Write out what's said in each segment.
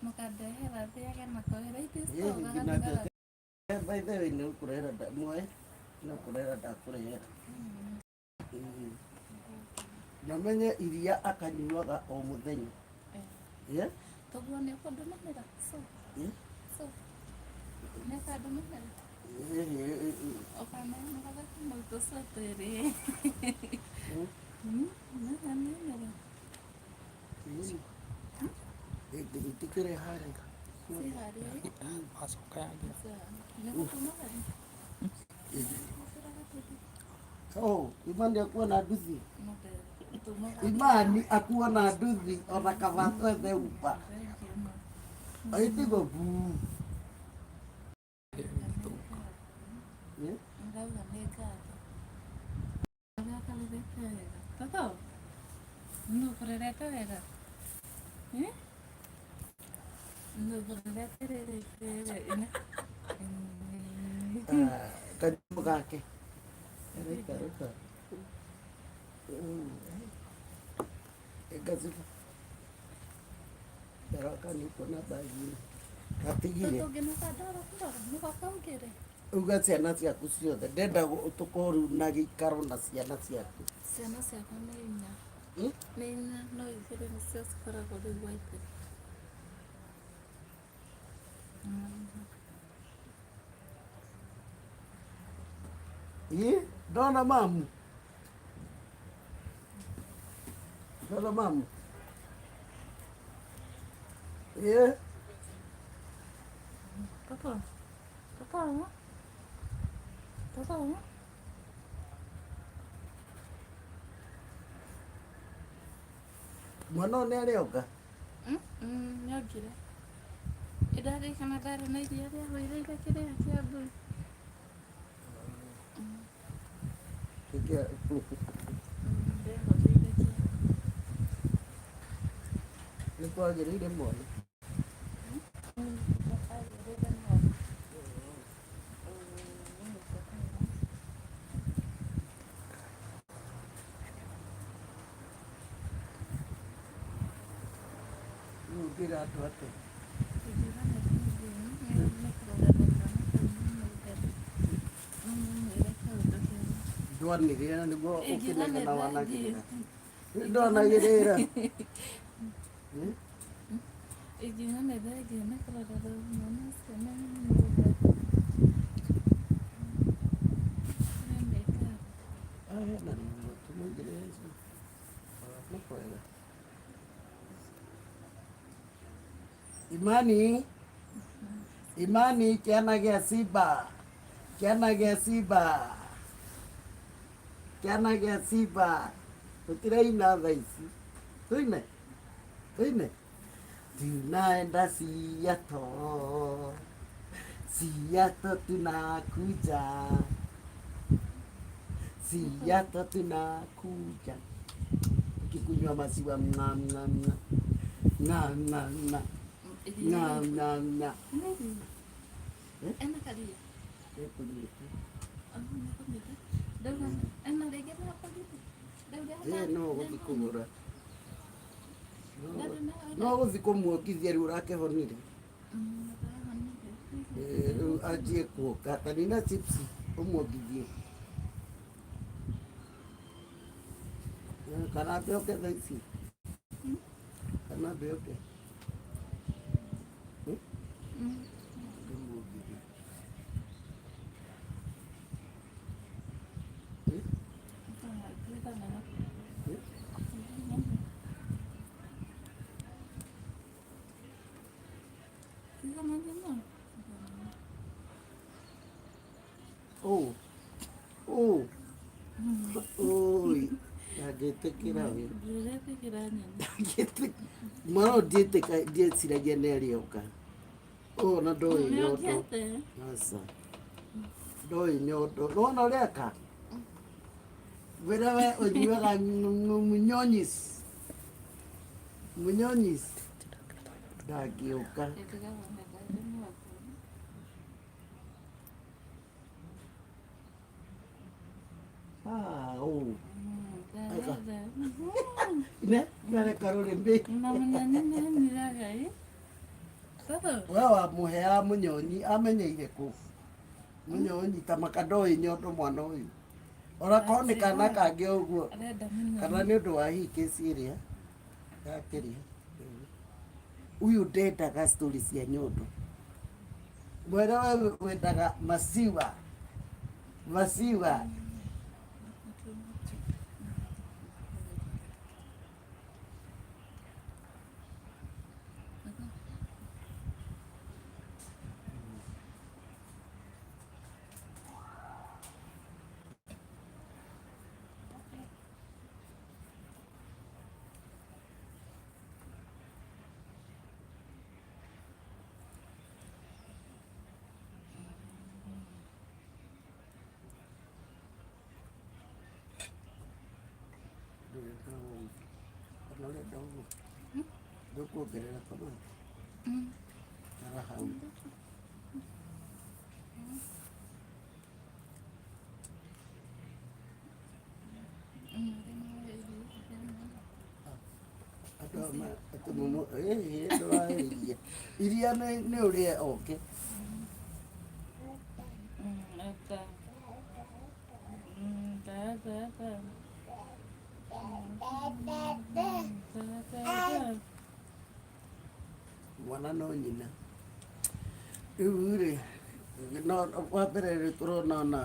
Mũkandehera thiage nako wĩra Ĩĩ, ithicokaga nginya ndigara. By the way, nĩ ũkũrehera mwe nĩ ũkũrehera ndakũrehera. Ĩĩ. Na menye iria akanyuaga o mũthenya. Yeah? Toguo nĩ ũkũndũmanĩra so Eh? so nĩ ũkandũmanĩra Ĩĩ, ĩĩ, ĩĩ. ũkaneanĩra gakĩmwe tũco twĩrĩ. Nĩ ũkaneanĩra. Ĩĩ. Ĩtĩkĩre harĩa. Si harĩa. Wacoka yagira. Nĩ gũtũmaga. Oh, Imani akuona nduthi. Tũmaga. Imani akuona nduthi ona kaba twethe uba. Aitigo buu. Eh? Ndauga nĩ ngatho. Ũrĩa ũkarerete wega. Toto, nũ ũkũrerete wega? Eh? Nũ ũkũrerete rĩrĩ? Ah, kanyamũ gake. Reka, reka. Ngazibu. Daraka niko na bagi. Gatigire. Toto ngĩnũka ndoro kũrora, nĩko kaugire. Uga ciana ciaku ciothe ndenda tũkorwo rĩu na gĩikaro na ciana ciaku. Ciana ciakwa nĩ inya. Hmm? Nĩ inya no igĩrĩ nĩcio cikoragwo rĩu gwa ithe. Ĩ, ndona mamu. Ndona mamu. Ĩ, Toto, Toto, Toto. Mwana ũyũ nĩ arĩonga. Nĩongire. Ĩndarĩkana ndarĩ na iria rĩahũire kĩrĩa kĩa mbũri. Rĩahũrĩire kĩa. Nĩ kwagĩrĩire mwana. Nĩkwagĩrĩire mwana. Rĩu ũngĩra andũ atĩa? Ingiuga nĩ nĩ kũrora kana kau nĩ mũtheru. Mwĩre kaũndũ kega. Ndwanĩrĩra nĩguo Ingiuga nĩ ũkĩnegena thengiũ. wanagĩrĩra. Ndwanagĩrĩra. Ingiuga nĩ thengiũ nĩ kũrora mwana ũcio nĩ mũtheru. Nĩ mĩkago. Hena tũmũigĩrĩre icio. Nĩ kwega. Imani, Imani kĩana gĩa Simba, kĩana gĩa Simba, kĩana gĩa Simba, tũtiraina thaa ici, tuine, tuine. Tunaenda Seattle, Seattle tunakuja, Seattle tunakuja, ukikunywa maziwa mwa mwa mwa mwa mwa mwa mwa mwa mwa. Ena karia. Ĩkũnyuĩte. Ndauga ena rĩngĩ nĩakũnyuĩte. Ndauga Ĩ no gũthiĩ kũgũra. No gũthiĩ kũmuongithia rĩu ũrakĩhonire. Ĩ, rĩu anjie kuonga ta nina chips ũmuongithie. Ĩ, kana ambe oke thaa ici. Kana ambe oke. Ĩ? Ndĩmuongithie. Ĩ? Ĩ? Oh. Oh. Oi. Ndangĩtĩkĩra we. Ndĩretĩkĩra nyeni. Ndangĩtĩkĩra. Mwana ũyũ ndieciragia nĩ arĩoka. Ũũ na ndoĩ nyondo. Nĩokĩte. Aca. Ndoĩ nyondo. Nĩwona ũrĩa eka? Wĩra we ũnyuaga munyonyis. Munyonyis. Ndangĩũka. Ah, oh. Ne, nareka rũrĩmĩ. Na mũnyeni nĩ anyuaga ĩ. Sasa We wamũheaga mũnyonyi amenyeire kũ mũnyonyi ta maka ndoĩ nyondo mwana ũyũ ona korwo nĩ kana kangĩ ũguo arenda mũnyonyi. Kana nĩ ũndũ wa hihi kesi ĩrĩa yakĩria uyu ndendaga story cia nyondo. Mwere we wendaga maziwa maziwa. Kana ũrenda ũguo ndũkuongerera tomato ara hau. Andũ aya atĩ mũno ndũrahe iria iria nĩ ũrĩe oke. Mwana no nyina rĩu rĩ no wa mbere rĩ tũrona ona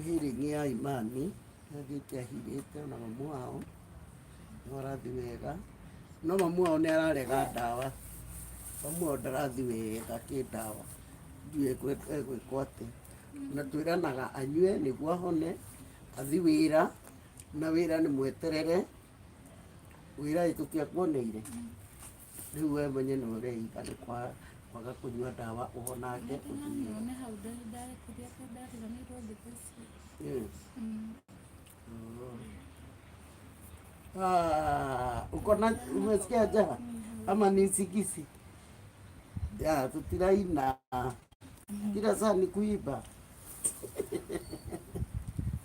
healing ya Imani athiĩte ahirĩte ona mamu wao no arathiĩ wega no mamu wao nĩ ararega ndawa. Mamu wao ndarathiĩ wega kĩndawa ndiũĩ egwĩkwo atĩa na twĩranaga anyue nĩguo ahone athiĩ wĩra na wĩra nĩ mweterere wĩra ĩ tũtiakuoneire rĩu we mwenye nĩ ũreiga nĩ kwaga kũnyua ndawa ũhonange ũthiĩ wĩra. Nĩ hau ndarĩkĩria ndariganĩirwo thikũ ici. Ah, uko na umesikia njaa ama ni usingizi? Ya, tutiraina kila saa ni kuiba.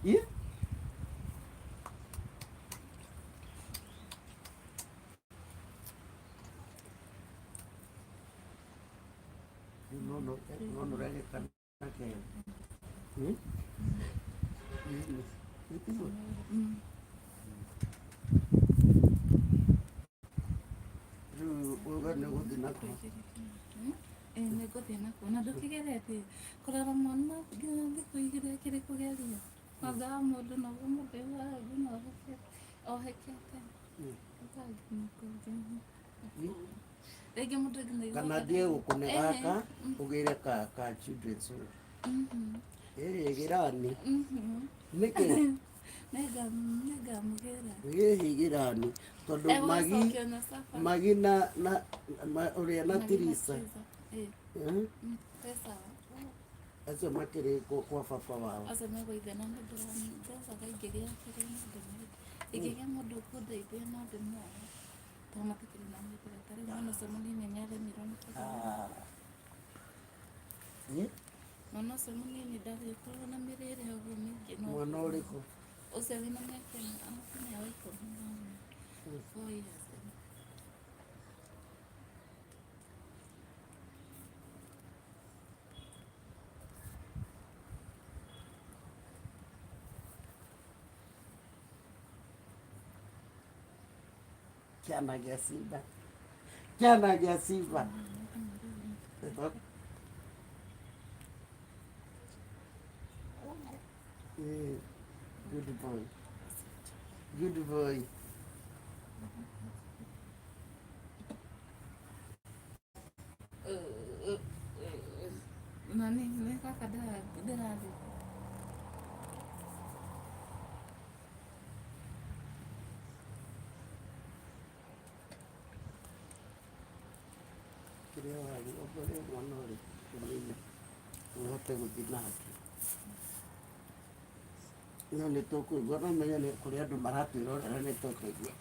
Yeah? No, no, no, no, no, Hmm? Nĩtiguo? Rĩu uga nĩ ũgũthiĩ nakuo. Ĩĩ nĩ ngũthiĩ nakuo na ndũkĩgeretie kũrera mwana nginya thikũ igĩrĩ akĩrĩ kũgeria kwanza wa mũndũ noguo mũndũ aiguaga nginya ohĩkĩte. Rĩngĩ mũndũ nginya Kana aiguaga thiĩ gũkũne Ehe. Gaka ũgĩre ka children's home. Ĩrĩ gĩrani nĩkĩ? Nĩngamũgĩra. Gĩhĩ gĩrani tondũ magi Egũgĩcokio na saba. Magi na ũrĩa na Tirisa. Ĩĩ. Eh? Twĩ sawa. Acio makĩrĩ kwa baba wao. Acio megũithe na nĩ ndĩroraga ingĩgĩa kĩrĩa no ndĩmwĩre ingĩgĩa mũndũ ũkũndeithia no ndĩmuoe tondũ matikĩrĩ na mĩrĩre ta rĩu mwana ũcio mũnini nĩ aremirwo nĩ kũrĩa. Ah. Eh? Mwana ũcio mũnini ndarĩkorwo na mĩrĩre ũguo mĩingĩ no Mwana ũrĩkũ? Ũcio wĩna mĩaka ĩno arakinyia wa 14, 4 years. Kĩana gĩa simba. Kĩana gĩa simba. Eh, good boy. Good boy. Na nĩ gaka ndĩrathiĩ. Kĩrĩa warĩ ũkorwo mwana ũrĩ ũmenye ũhote gũthiĩ nake no nĩ tũkũigua no menye nĩ kũrĩ andũ maratwĩrorera nĩ tũkũigua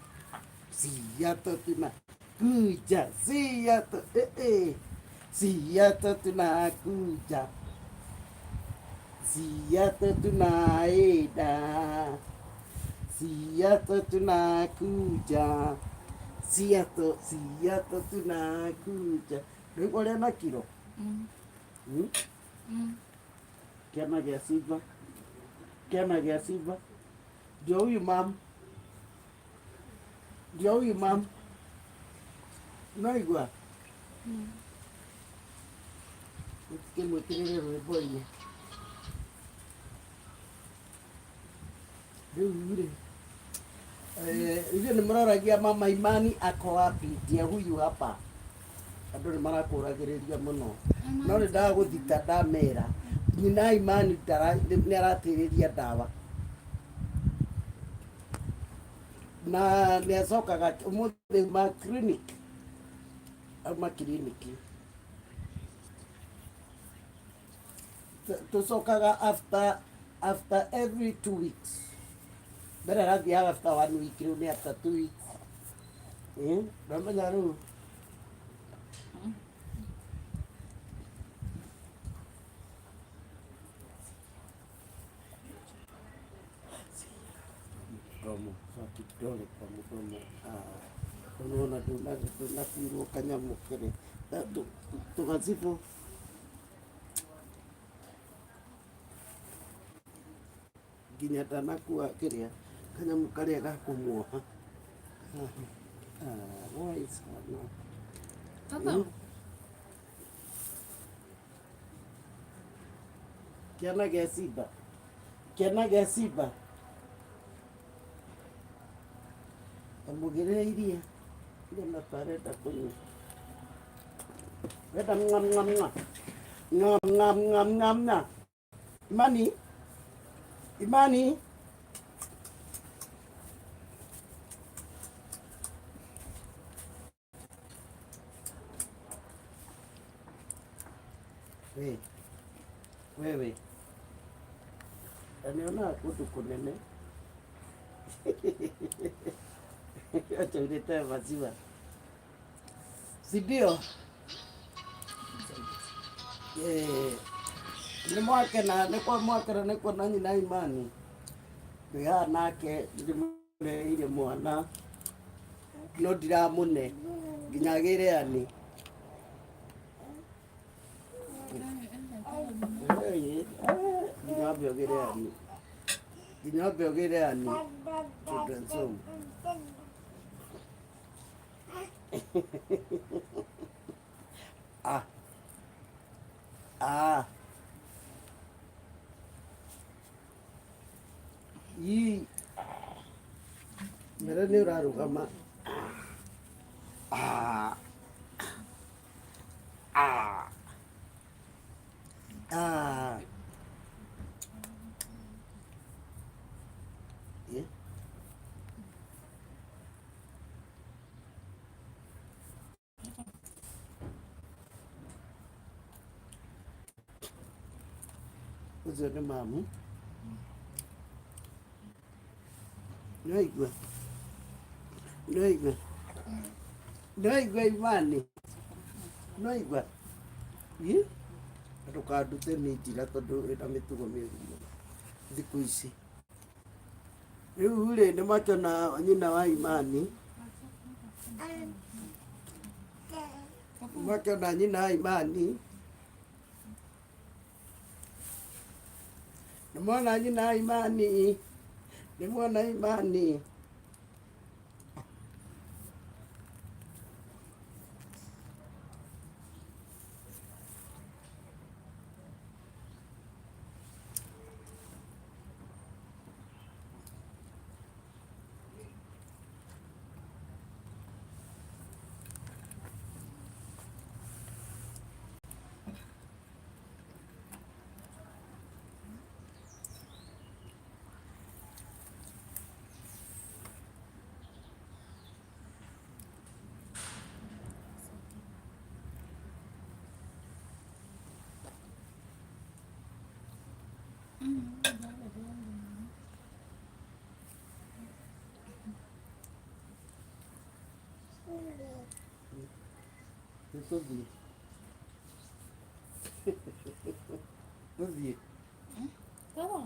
siato tunakuja siato eh, eh. Siato tunakuja siato tunaenda siato tunakuja siato siato tunakuja. Rĩu ũrĩa na kiro. Mm? Kĩana gĩa simba. Kĩana gĩa simba. Ndio huyu mam. Ndio huyu mam. Naigua. Kĩmwĩkĩrĩre rwĩmbo-inĩ. Rĩu rĩ, ithuĩ nĩ mũroragia mama Imani ako wapi? Ndiye huyu hapa. Andũ nĩ marakũragĩrĩria mũno. No nĩ ndagũthita ndamera. Nyina Imani nĩ aratĩrĩria ndawa. Na nĩ acokaga ũmũthĩ ma clinic. Auma clinic. Tũcokaga after every 2 weeks. Mbere arathiaga after one week, rĩu nĩ after 2 weeks. Ndamenya rĩu. Mdomo kwa kidole kwa mdomo. Ah, unaona tunakuirwo kanyamũ kĩrĩ tũgacibũ. Nginya ndanakua kĩrĩa kanyamũ karĩa ga kũmuoha. Ah, why sana? Tata. Kĩana gĩa simba. Kĩana gĩa simba. Kamũgĩrĩre iria. Ndĩrona ta arenda kũnyua. Wenda ng'am ng'am ng'am. Ng'am ng'am ng'am ng'am ng'am. Imani. Imani. We. Wewe. Nĩonaga kũndũ kũnene. Acha ulete maziwa. Si ndio? Eh, nĩ mwakena nĩ kwa mwakena nĩ kuona nyina Imani. Twĩ haha nake ndĩmũreheire mwana no ndiramũne nginya agĩre ani. Nginya wambe ũgĩre ani. Nginya wambe ũgĩre ani. Children's home. Ah. Ah. Ii. Mbere nĩ ũrarũgama. Ah. Ah. Ah. Yeah. Ũcio nĩ mamu. Nĩwaigua? Nĩwaigua? Nĩwaigua Imani? Nĩwaigua? Ĩ? Ndũkandute minjira tondũ wĩna mĩtugo mĩũru mũno thikũ ici. Rĩu rĩ nĩ makĩona nyina wa Imani, makĩona nyina wa Imani, nĩ mona nyina wa Imani, nĩ mona Imani. Nĩ tũthiĩ. Tũthiĩ. Tata.